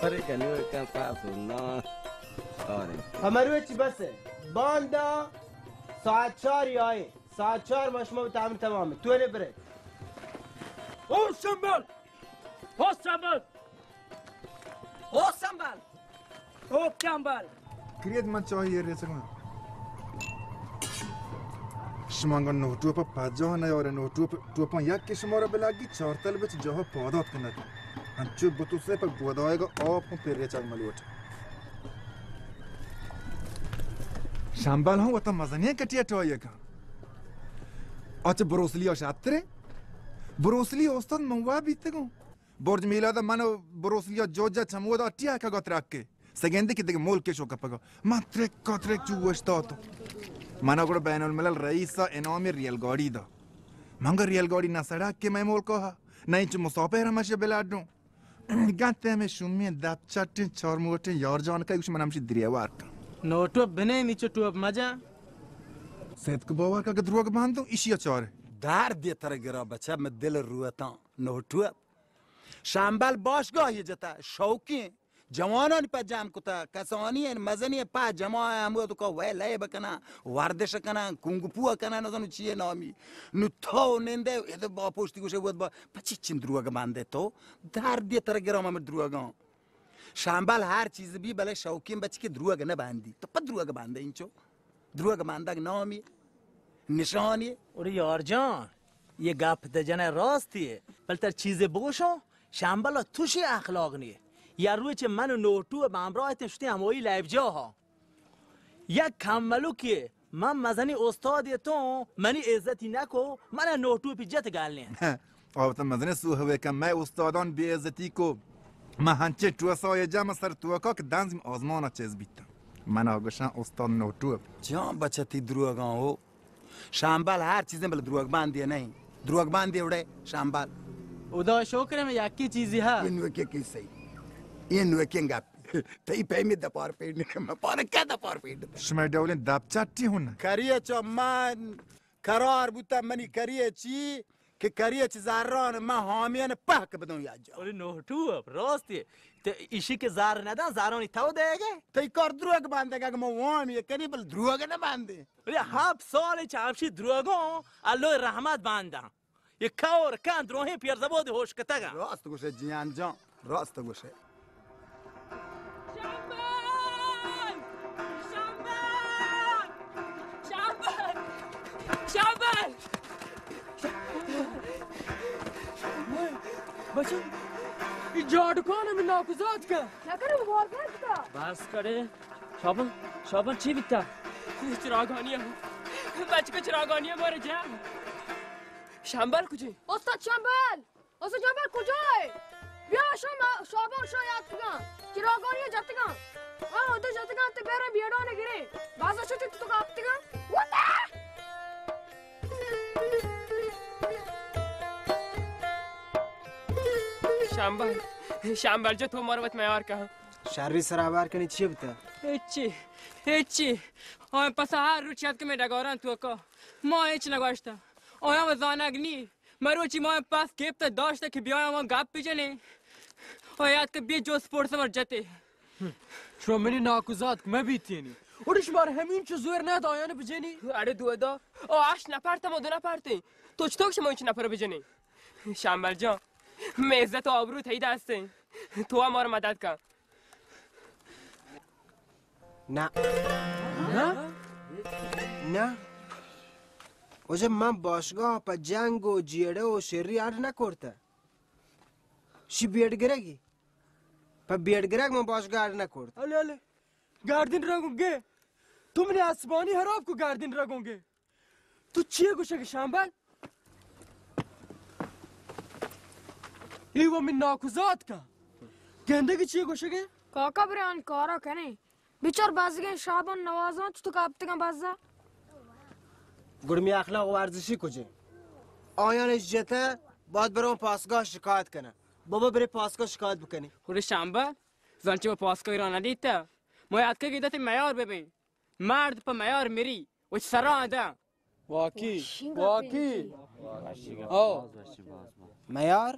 ارے کنو کن پاس نہ۔ ارے۔ ہمروچی بس ہے۔ باندا ساعت چار آئے۔ ساعت چار ما شما تعمیر تمام ہے۔ تو نے برے۔ او شمبل! او شمبل! او شمبل! او شمبل! کریت من چاہی ریچگاں۔ شما انگا نوٹوپ پجاہ نیارے، نوٹوپ، ٹوپاں یک کہ شما را بلاگی چار تل بچ جاہ پادات کنت۔ انچو بتوسے پہ گودائے گا آپ ہم پر ریچگ ملوٹ۔ شمبل ہم وتا مزنی کٹیا ٹائی کن۔ اچ بروسلی آ شاترے؟ بروسلی استاد من وا بیتگوں۔ برج میلاد من و بروسلی آ جوجا چمودا ٹیا کگا ترکے۔ سگندے کہ دگہ ملک شو کپگا۔ من ترک کا ترک چو وشتاتو۔ منا گڑا بین الملل رئیس ء انعام ریل گاڑی دا۔ من گا ریل گاڑی نہ سڑک کہ مئے ملک ء نہ انچو مسافر ہم اش بلاڈوں۔ گنت ہمیں شومیں دپ چٹیں چار موٹیں یار جان کئی گوش من ہمشی دریوار کن۔ نوٹو بنے نیچو ٹوپ مجا۔ سید کو باور کا کہ دروگ باندو ایشی چارے۔ دار دے تر گرا بچا میں دل روتاں۔ نوٹو شمبل باشگاہی جتا شوقیں۔ جوانانی پہ جمع کتا، کسانی ان مزنی پہ جماع ہمود کو وے لے بکنا، ورزش کنا، کنگ پو کنا، نزانو چیے نامی۔ نو تو نندے، اے تو با پشتی گوشے بود با، پچی چین دروگ باندے تو؟ دار دے تر گرام ہم دروگاں۔ شمبل ہر چیز بی، بلے شوقین بچی کہ دروگ نہ باندی۔ تو پہ دروگ باندے انچو؟ دروگ باندگ نامی، نشانی۔ اور یار جان، یہ گپ دے جنے راستی ہے، بل تر چیزے بگوشو، شمبل توشی اخلاق نیه۔ یا روچ من و نوٹو به همراه اتن شتیں همایی لیب جاها۔ یک کم ملوکی من مزنی استادی تو منی عزتی نکو، من نوٹو پی جت گالنے۔ آوت مزنی سوه وی کم مئے استادان بی عزتی کو۔ من هنچه ٹوسای جا من سر توکا که دنزم آزمانا چیز بیتم۔ من آگوشان استاد نوٹو۔ جان بچتی دروگان ہو۔ شمبل ہر چیزیں بلے دروگ باندے نہیں۔ دروگ باندے اڑے شمبل۔ خدا شکر میں یکی چیزی ہا۔ یہ نوکے کیسے؟ یہ نوکے گپ۔ تئی پیمی دپار پیڑ نکم، پار کیا دپار پیڑ؟ شما ڈولیں دپ چٹی ہن۔ کریے چو من قرار بوتا منی کریے چی کہ کریے چی زران من حامیان پہک بدوں یا جا۔ ارے نوٹو اب راستی۔ تے ایشی کہ زر ندن، زرانی تو دے گے؟ تئی کار دروگ باندے گا کہ من وام یہ کنی بل دروگ نہ باندے۔ ارے ہفت سال چہ ہمشی دروگوں اللہ رحمت بانداں۔ یہ کور کن دروہیں پیر زبود ہوش کتگا۔ راست گوشے جیان جان، راست گوشے۔ شمبل! شمبل! شمبل! شمبل! بچہ، ای جاڑکان ہمیں ناکوزات کا۔ نہ کرے، وہ بہت درد کا۔ بس کرے۔ شابان، شابان چی بیتا؟ چراگانی ہم۔ بچ کو چراگانی ہم مارے جا۔ شمبل کجے؟ استاد شمبل! استاد شمبل کجائے؟ بیا شام، شابان شاہ یاد کگا۔ چراگانی جتگا۔ ہاں، ادھر جتگا تے بیرا بیڑانے گرے۔ بازا شتے تو کاپتگا۔ وتا! شمبل، شمبل جو تو مروت میار کہاں۔ شری سرا بار کنی چی بوتا؟ ہچی، ہچی۔ آیاں پس ہر روچ یاد کہ میں ڈگاران توکا۔ ما ہچ نگوشتا۔ آیاں و زانگ نی۔ مروچی ما پس گپت داشتا کہ بیایا ما گپ بجنیں۔ آ یاد کہ بی جو سپورٹس مر جتے۔ شما منی ناکوزات مہ بیتینی۔ اور شمار ہمین چو زور نہ دا آیان بجنی۔ اڑے دو دا۔ او آش نپرتا ما دو نپرتے۔ تو چطور شما انچ نپر بجنی؟ شمبل جان، میں عزت و آبرو تئی دستے۔ تو ہمار مدد کن۔ نہ۔ نہ؟ نہ۔ واجہ من باشگاہ پہ جنگ و جیڑہ و شری اڈ نہ کرتہ۔ شی بیڑ گرگی۔ پہ بیڑ گرگ من باشگاہ اڈ نہ کرت۔ الے، الے۔ گردن رگوں گے۔ تو منی اسبانی حراب کو گردن رگوں گے۔ تو چیے گوشگ شمبل؟ ای و من ناکوزات کا۔ گندگی چیے گوشگے؟ کاکا برے آن کارا کنے۔ بیچار بزگیں شابان نوازاں چتو کپتگاں بزا۔ گڑ می اخلاق ورزشی کجے؟ آیان اش جتہ، باید برو پاسگاہ شکایت کنہ۔ بابا برے پاسگاہ شکایت بکنی۔ گڑ شمبل، زانچہ و پاسگاہ را ندیتہ۔ ما یاد کہ گیدت میار ببین۔ مرد پہ میار مری۔ و سرا داں۔ واقعی، واقعی۔ او۔ میار۔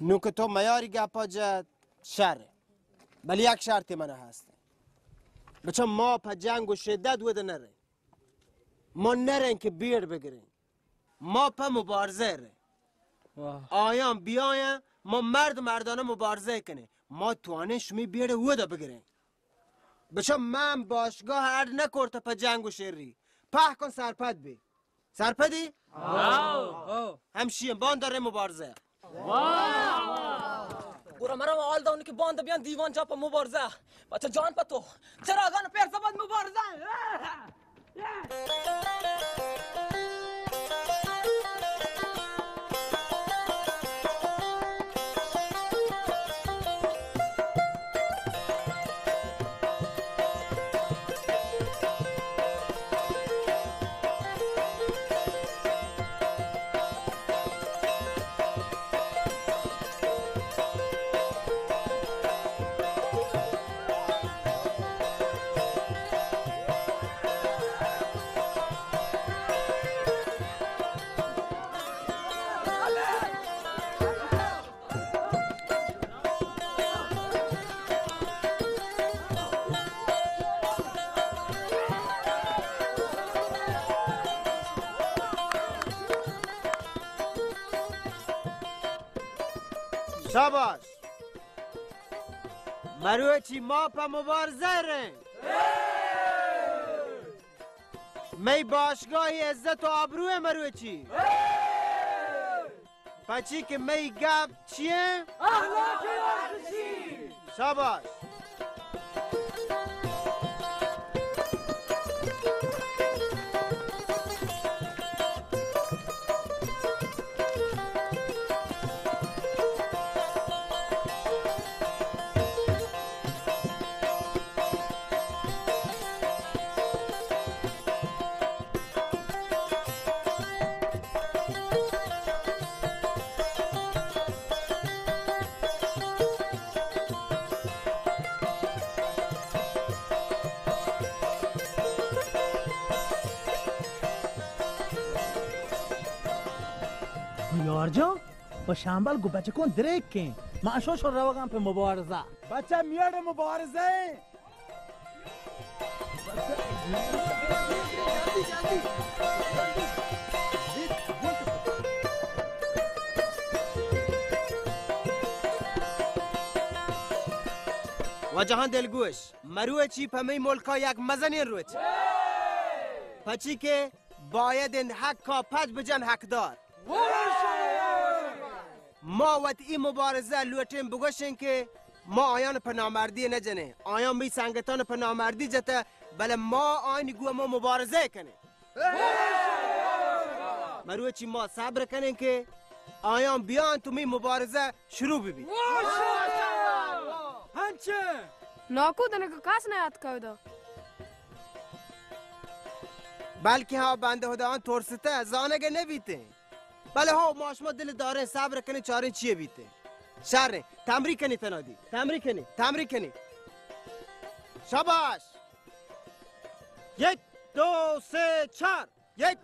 نوں کہ تو میاری گپا جت، شر. بلے یک شرطے من ءَ ہست. بچا، ما پہ جنگ و شدت ود نریں. ما نریں کہ بیڑ بگریں. ما پہ مبارزہ ریں. واہ. آیاں بیاین، ما مرد مردانہ مبارزہ کنیں. ما توانیں شمی بیڑ ودا بگریں. بچا، من باشگاہ اڈ نکرتہ پہ جنگ و شری. پہکن سرپد بی. سرپدی؟ آو. ہمشی باندا ریں مبارزہ. گڑا مرا حال داں کہ باندا بیان دیوان جا پہ مبارزہ. بچا جان پہ تو. چراغان پیر زبان مبارزہ. شاباش. مروچی ما پہ مبارزہ ریں. مئی باشگاہی عزت و آبروئے مروچی. پچی کہ مئی گپ چیئے؟ اخلاقی ورزشی. شاباش. یار جان، و شامبل گو بچکون دریک کن. ما اشو شو روگان پہ مبارزہ. بچہ میڑ مبارزہ. واجہاں دلگوش، مروچی پہ مئی ملکا یک مزنیں روچ. پچی کہ باید انت حقا پد بجن حقدار. ما وت ای مبارزہ لوٹیں بگوشیں کہ ما آیان پہ نامردی نہ جنیں، آیان می سنگتان پہ نامردی جتہ، بلے ما آیانی گو ما مبارزہ کنیں. مروچی ما صبر کنیں کہ آیان بیان تو می مبارزہ شروع ببی. ہنچے؟ ناکو دنکہ کس نیاتکہ ادا. بلکہ ہاں بندہ خدا آن ترستہ، زانگ نہ بیتیں. بلے ہو، ما شما دل داریں، صبر کنیں، چاریں چیے بیتیں. شریں، تمری کنی تنادی، تمری کنی، تمری کنی. شاباش. یک، دو، سے، چار. یک.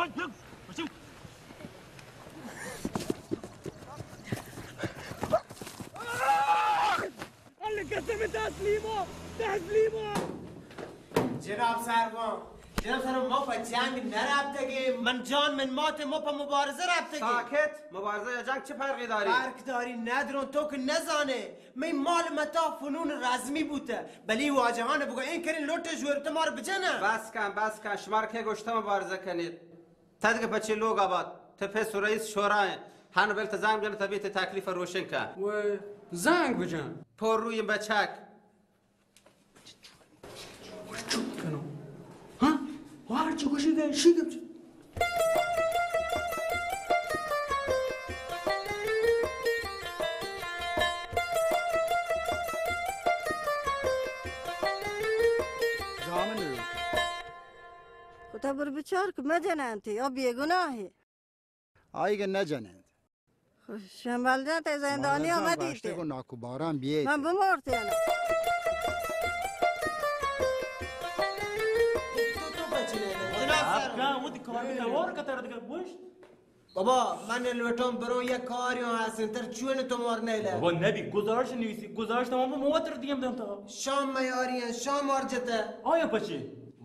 اللہ قسم، تسلیما، تسلیما۔ جناب سروان، جناب سروان، ما پہ جنگ نہ رپتگیں۔ من جان، من مات، ما پہ مبارزہ رپتگیں۔ ساکت! مبارزہ یا جنگ چہ فرقی داری؟ فرق داری ندروں، تو کہ نزانے۔ مئی مال متا فنون رزمی بوتہ، بلی واجہان بگو، این کرین لوٹ جویر تو مار بجنہ۔ بس کن، بس کن، شمار کے گوشتہ مبارزہ کنید؟ تدگہ پچے لوگ آباد، تہ پس و رئیس شورا ہیں۔ ہن بل تہ زنگ بجن، تبی تہ تکلیف روشن کن۔ و زنگ بجن۔ پر روی بچک۔ چپ کنو۔ ہاں؟ وار چو گوشی گئے، شی گپ چو۔ زامن رو۔ کتا بر بچار کہ مجننتی، آ بیگناہی۔ آئی کہ نہ جننت۔ شمبل جان، تئی زندانی آمدی تے۔ گو ناکو باران بیئے۔ من بمورتی انا۔ جناب سر۔ آپ کہاں وہ دکھا کے اور کتر دکھا گوشت؟ بابا، من لوٹوں بروں یک کاریوں ہستیں، تر چون تو مار نیلہ۔ بابا، نبی، گزارش نویسی، گزارش تمام موتر دیم دم تا۔ شام میاری ہیں، شام اور جتہ۔ آیا پچے؟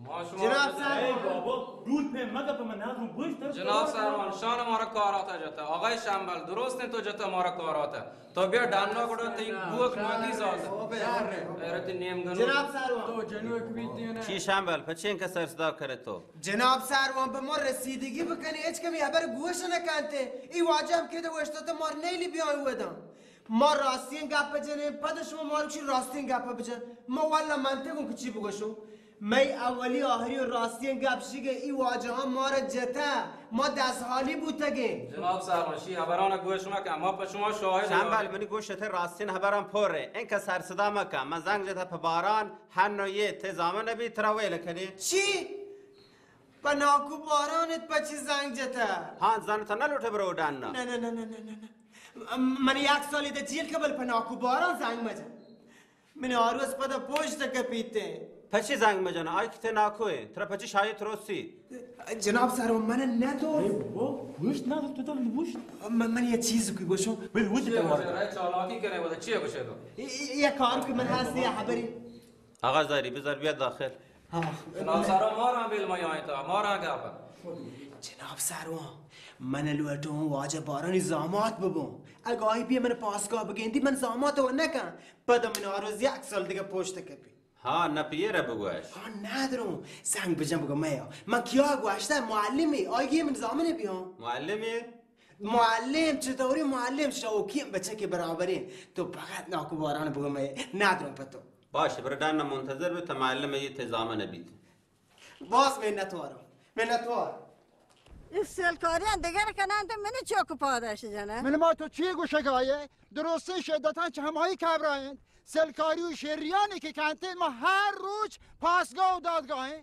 ما شما جناب صاحب۔ اے بابا، دور پہ مگا پہ من نازم گوشت۔ جناب سروان، شان مارا کار آتا جتا۔ آقای شمبل، درست ہیں تو جتا مارا کار آتا۔ تو بیا ڈانا گڑا تئی بوک ماتی زاد۔ غیرت نیم گنو۔ جناب سروان۔ تو جنوک بیتی نا۔ چی شمبل، پچین کا سر صدا کرے تو؟ جناب سروان، پہ ما رسیدگی بکنی، ہچ کمی خبر گوش نہ کنتے۔ ای واجہ ہم کہ تو گوشتا تو مار نیلی بیاں وداں۔ ما راستین گپ جنیں، پد شما مارا چی راستین گپ بجن۔ ما واللہ منطق اوں کہ چی بگوشوں۔ مئی اولی آخری و راستین گپ شی کہ ای واجہاں مارا جتہ، ما دست حالی بوتگیں۔ جناب سروان، شی خبران گوش مکن، ما پہ شما شاہد شمبل، منی گوش تے راستین خبران پر ہے۔ انکا سر صدا مکن۔ من زنگ جتہ پہ باران، ہنو یہ تے زامن نبی ترا ویل کنی۔ چی؟ پہ ناکو باران ات پہ چی زنگ جتہ؟ ہاں، زن تا نہ لوٹے برو ڈن۔ نہ، نہ، نہ۔ من یک سالی دہ جیل کبل پہ ناکو باران زنگ مجن۔ من آروس پدا پوشت کپیتے۔ پچی زنگ مجن، آئی کتے ناکو ہے، ترا پچی شاہی تروسی۔ جناب سر، من نہ تو۔ اے بابا، گوشت نہ تو، تو نہ گوشت۔ من، من یہ چیز کی گوشوں۔ بل وجہ تمہارا۔ چالاکی کرے، وہ چیئے گوشے تو؟ یہ کار کہ من ہستی، یہ خبری۔ آقا زاری، بزار بیا داخل۔ ہاں۔ جناب سروان، مارا بیل ما یائیں تا، مارا گا پر۔ جناب سروان، من لوٹوں واجہ بارانی زامات ببوں۔ اگہ آئی بیا من پاسگاہ بگندی، من زامات و نکن۔ پدا من آروز یک سال دیگہ پوشت کپی۔ ہاں، نہ پیرہ بگوش۔ ہاں، ندروں۔ زنگ بجن بگو میا۔ من کیا گوشتہ معلمی، آئی من زامنے بیاں۔ معلمی؟ معلم چطوری معلم؟ شوقی بچہ کے برابریں۔ تو فقط ناکو باران بگو میا۔ ندروں پتو۔ باش، برا ڈن منتظر بی، تا معلم یہ تے زامن بیت۔ باز منتوارم، منتوار۔ اے سیلکاریاں دگر کنن تو منی چوک پاداش جنن۔ من ما تو چی گوشگ آئے؟ درستیں شدتاں چہ ہمائی کابرا انت۔ سیلکاری و شریانی کہ کنت، ما ہر روچ پاسگاہ و دادگاہ ہیں۔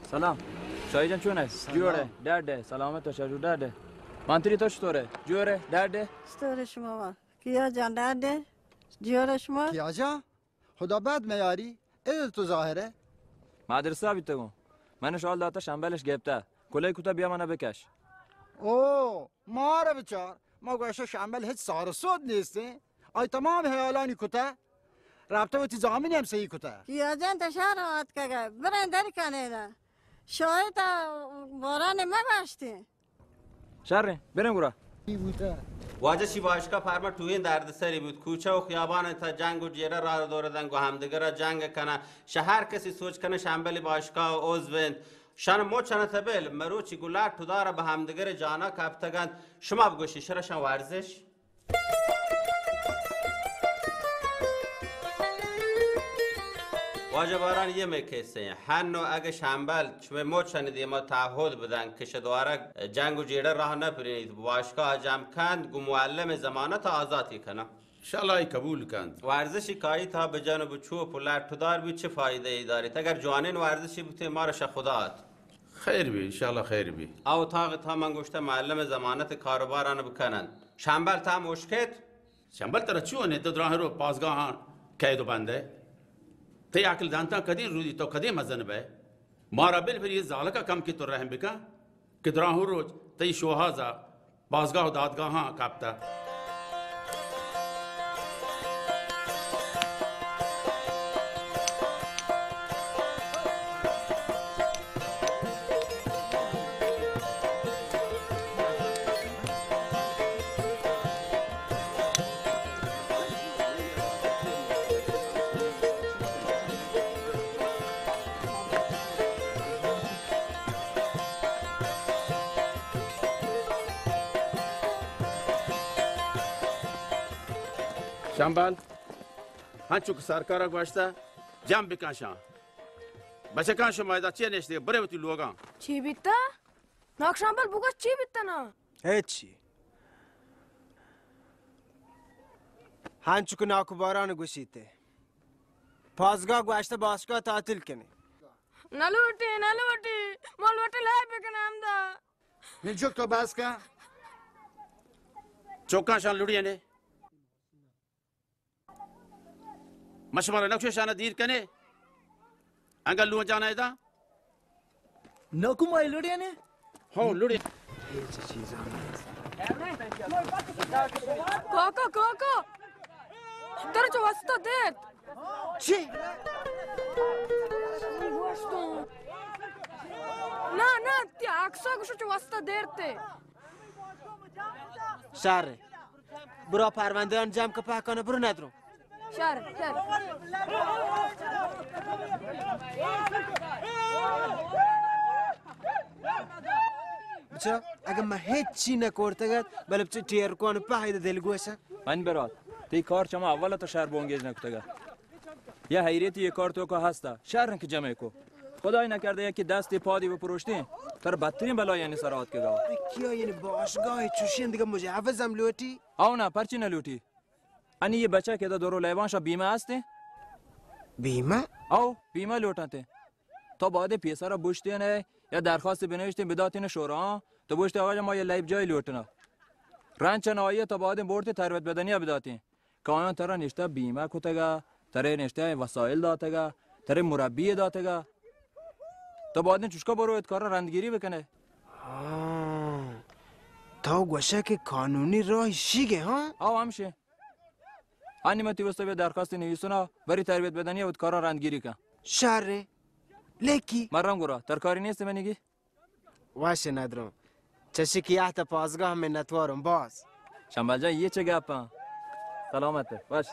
سلام۔ شاہی جان چون ئے؟ سلام۔ جوڑ ئے؟ ڈڈ ئے؟ سلامت ئے؟ شاہجو ڈڈ ئے؟ منتری تو چطور ئے؟ جوڑ ئے؟ ڈڈ ئے؟ چطور ئے شما؟ کیا جان ڈڈ ئے؟ جوڑ ئے شما؟ کیا جان؟ خدا بد میاری، اے تو ظاہر ئے۔ مدرسہ بیتگوں۔ من شال داتا شمبلش گپتا۔ کلئی کتا بیا منا بکش۔ او، مارا بچار۔ ما گوشا شمبل ہچ سار و سود نیستیں۔ آئی تمام حیالانی کتا۔ رابطہ وتی زامنی ہم صحیح کتا۔ کیا جان تا شہر آتکگا۔ برن در کنینا۔ شاید تا باران مباشتیں۔ شریں، بریں گڑا۔ واجہ شی باشکا پرما ٹوہیں دردسری بوت۔ کوچہ و خیابان تا جنگ و جیڑہ راہ دور دنگ و ہمدگرا جنگ کنن۔ شہ ہر کسی سوچ کنن شمبلی باشکا و عضو انت۔ شان مچ انت بل، مروچی گلات ٹدارا بہ ہمدگر جانا کپتگنت۔ شما بگوشی شرشان ورزش؟ واجہ باران، یہ مئے کیسے ہیں۔ ہنو اگہ شمبل چمے مچ انت دیما تعہد بدن کہ شہ دوارگ جنگ و جیڑہ راہ نہ پرینیت، باشکاہ جم کند، گوں معلم ضمانت آزاتی کنن۔ انشاءاللہ آئی قبول کنت۔ ورزشی کائی تھا بجن و بچوپ و لٹ و دار بی چہ فائدہ ای داریت؟ اگر جوانین ورزشی بوتیں مارا شہ خدا ات۔ خیر بی، انشاءاللہ خیر بی۔ او تاغ تھا من گوشتہ معلم ضمانت کاروباران بکنن۔ شمبل تھا مشکت؟ شمبل ترا چون انت؟ تو دراہیں رو پاسگاہاں قید و بند ئے۔ تئی عقل دانتاں کدیں رودی تو کدیں مزن بئے؟ مارا بل پھر یہ زالکا کم کہ تو رحم بکن کہ دراہیں روچ تئی شوہازا پاسگاہ و دادگاہاں کپتہ۔ شمبل، ہنچو کہ سرکارا گوشتہ، جم بکن شان۔ بچکاں، شما ادا چے نشتے؟ برے وتی لوگاں۔ چی بیتا؟ ناک شمبل، بگوش چی بیتا نا؟ ہچی۔ ہنچو کہ ناکو باران گوشیتے، پاسگاہ گوشتہ باشگاہ تعطیل کنی۔ نہ لوٹی، نہ لوٹی، ما لوٹی لائب بکن ہمدا۔ نی چک تو بس کن۔ چکاں شان لڑی نے۔ ما شمارا نقش شانہ دیر کنے۔ انگا لون جانا ادا۔ ناکو ما لڑی نے۔ ہو، لڑی۔ کاکا، کاکا، ترا چہ واسطہ دیت۔ چی؟ نہ، نہ، تی عکسا گوشو چہ واسطہ دیرتے۔ شر۔ برو پروندہان جم کہ پہکانہ، برو ندرو۔ شر، شر۔ بچا، اگہ من ہچی نہ کرتگ ات، بلے بچا ٹیرکوان پہ ایدہ دلگوش ات۔ من برات، تئی کار چما اول تو شر بونگیج نہ کتگ ات۔ یا حیرتی یہ کار تو کا ہستا، شر کہ جمع کو۔ خدای نہ کردہ یکی دستی پادی بپروشتیں، تر بدترین بلایانی سر آتکگا۔ کیا یعنی باشگاہ چوشین دیگہ مجوز ہم لوٹی؟ او نا، پرچی نہ لوٹی؟ انی یہ بچہ کہ دا دورو لیبان شا بیمہ ہستے؟ بیمہ؟ او، بیمہ لوٹنتے۔ تو باید پیسرا بوشتین ہے یا درخواست بنوشتین بداتین شورا، تو بوشتے آقا جان ما یہ لیب جای لوٹنا۔ رنچ نہ آئیے تو باید بورتے تربیت بدنیا بداتین۔ کہ آیاں ترا نشتہ بیمہ کتگا، ترے نشتہ وسائل داتگا، ترے مربی داتگا۔ تو باید چشکا برو ات کارا رندگیری بکنے۔ ہاں۔ تو گوشہ کہ قانونی راہ شیگے، ہاں؟ او ہمشے۔ انی من تی واسطہ بیا درخواست نویسونا، بری تربیت بدنی وت کارا رندگیری کن۔ شر۔ لیکی۔ مرم گورا، ترکاری نیست منیگی؟ واش ندرم۔ چشی کہ یه تا پاسگاه منتوارم باز۔ شمبل جان، یہ چه گپاں؟ سلامت باش۔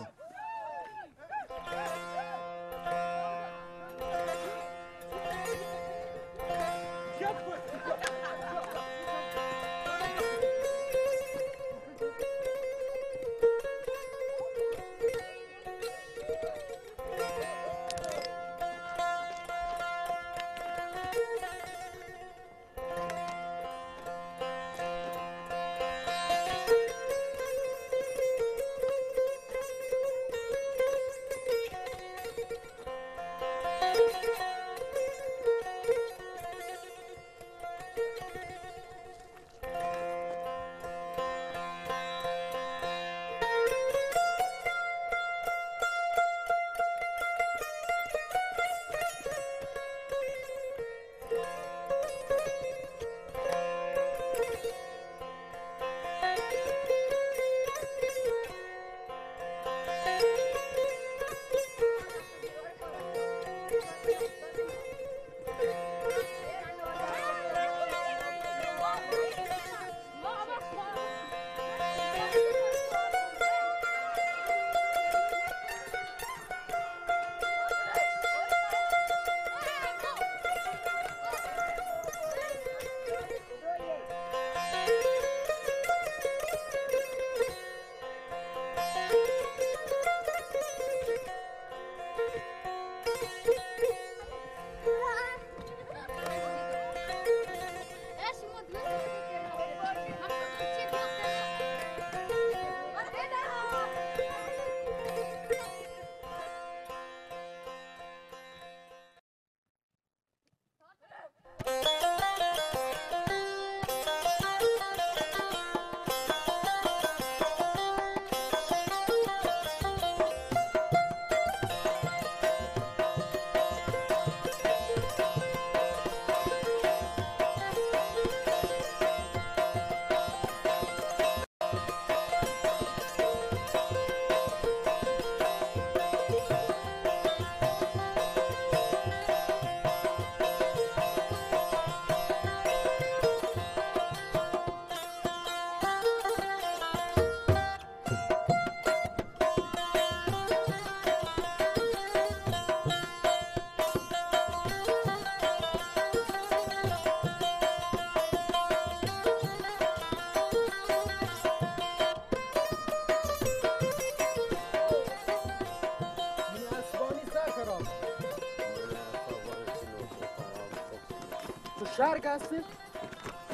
تو شهر گسته؟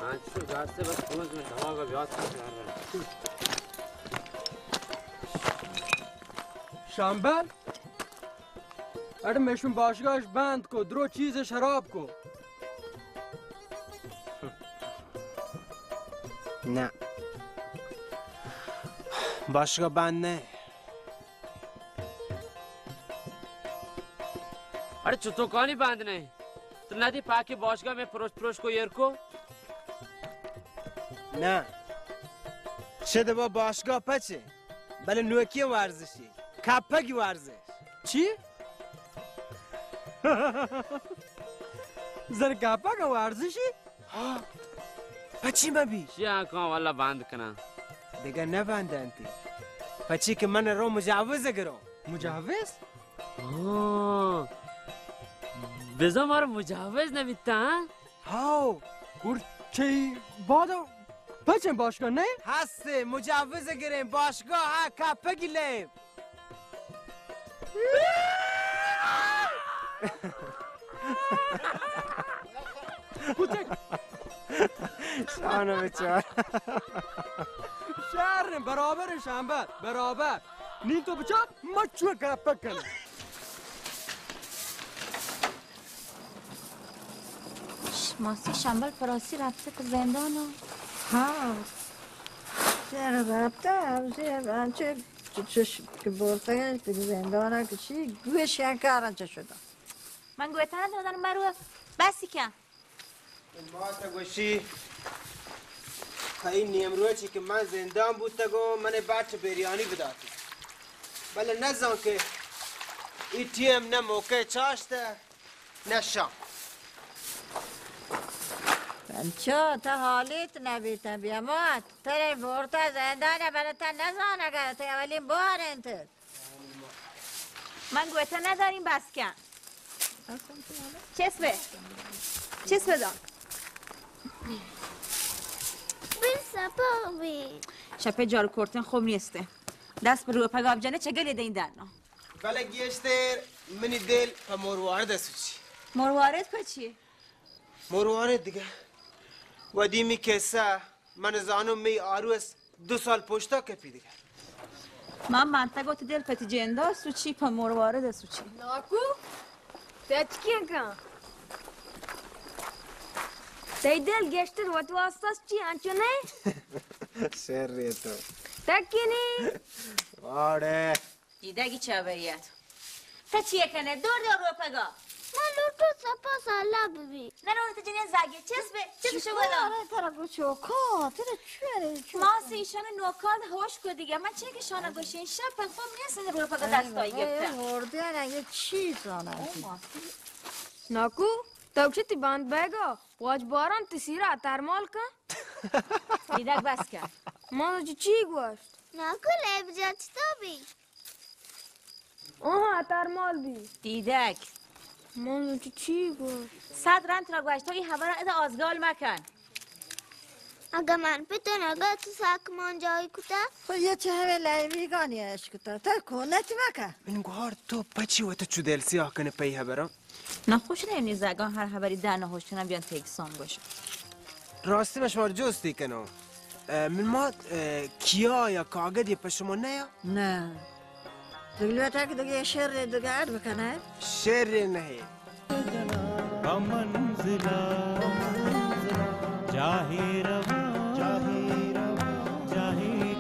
انچو جاستے، بس پونز من دماغ بیاس کن شہر رہا۔ شامبل؟ اڑ میشون باشگاہش بند کو، درو چیز شراب کو۔ نه۔ باشگاہ بند نه۔ اڑے چتوکانی بند نه؟ تو ندی پاکی باشگاہ میں پروش پروش کو ایر کو؟ نه۔ چه دبا باشگاہ پچه، بلے نوکی ورزشی، کپگی ورزش۔ چی؟ زن کپگ ورزشی؟ ها، پچی مبی؟ چی آکان والا بند کنن؟ دگه نبندنتی۔ پچی که من رو مجوز گرو۔ مجوز؟ آه۔ بزا مارا مجوز نبیتا، ها؟ هاو، گرچه بادا پچن باشگاه نه؟ هسته، مجوز گرین باشگاه، ها، کپگی لیم۔ کتک۔ شانو بچار۔ شهر برابر شنبه، برابر۔ نیم تو بچار، ما چو گپ کنم۔ ماسی شنبل پراسی رفته که زندان ها؟ ها. چرا رفته؟ همزی انچه چش که برتگش به زندان ها که چی گوش کارن چه شده؟ من گوتن ندادن مرو بسی کن. ما تا گوشی تا این نیمروچی که من زندان بوتگم، من بچ بریانی بداتی. بله نزان که این ٹیم نه موقع چاشته، نه شام. انچو تا حالیت نبیتن بیامات. تره بورتا زندان بلتا نزان اگر تی اولین بار انت. من گوته نداریم، بس کن. چس به. چس بزن. بیر سپا بی. شپه جارو کرتن خوب نیسته. دست به روپگا بجنه چه گلی دین درنا. بله گیشتر منی دل په مروارد سوچی. مروارد په چی؟ مروارد دیگه. ودیمی کسه من زانو می آروس دو سال پشتا کپی دیگه. من منتگو تی دل پتی جندا سوچی په مروارد سوچی. ناکو، تچکی کن. تی دل گشتر وت واسطه چی انچو نه؟ شر تو. تکی نی. واڑه. دیدگی چه بریت؟ تا چیه کنه؟ دور دور روپگا. من لوٹو سپا سالا ببی. نه رو تو جنین زاگی چس به. چه تو شو بدا؟ آره ترا گو چوکا. ترا چوره چوکا؟ ما سی ایشان نوکال هوش کو دیگه. من چه که شانه گوشین شب پن خوب نیست روپگا دستایی گرفته. هوردیان یه چیز آنه. ناکو، تو چه تی باند بیگا؟ واج باران تی سیرا ترمال کن. دیدک بس کن. ما چی گوشت؟ ناکو لیب جا چطور بی؟ آها، ترمال بی. دیدک. من تو چی گوشت؟ صد رند را گوشت، تو این خبر را ادا آزگال مکن. اگه من پتون اگه تو ساکمان جای کتا؟ خو یه چه همه لیویگانی اش کتا. تا کونت مکن. من گوهار تو پچی و تو چو دل سیاه کنه پی خبران؟ ناخوش نیم نی زگان هر خبری ده ناخوش کنن بیان تیک سام گوش. راستی من شما رو جستی کنم. اه، من ما، اه، کیا یا کاغذی په شما نیا؟ نه. دگلوتا که دگه شر دگه اڈ بکنه؟ شر نه. پہ منزلا جاہے رواں، جاہے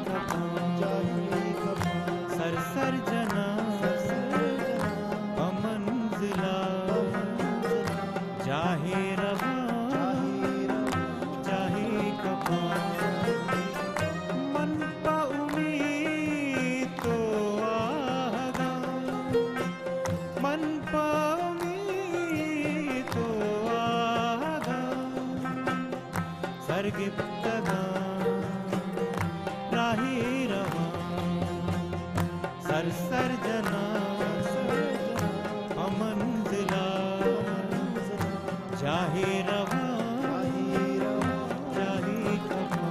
کپاں، سر سر جناں پہ منزلا، جاہے رواں، جاہے کپاں. من پہ امیت و آہگاں، من پہ امیت و آہگاں، سر گپتگاں راہی رواں، سر سر جناں پہ منزلا، جاہے رواں، جاہے کپاں.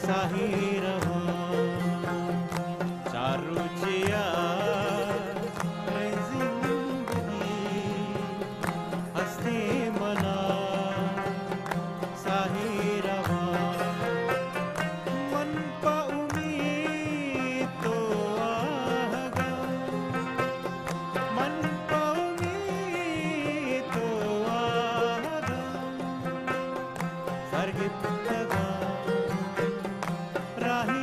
ساہی رواں، چار روچے ءَ مئے زندگی ہستیں منا ساہی رواں۔ من پہ امیت تو آہگاں، من پہ امیت تو آہگاں، سرگپتگاں راہی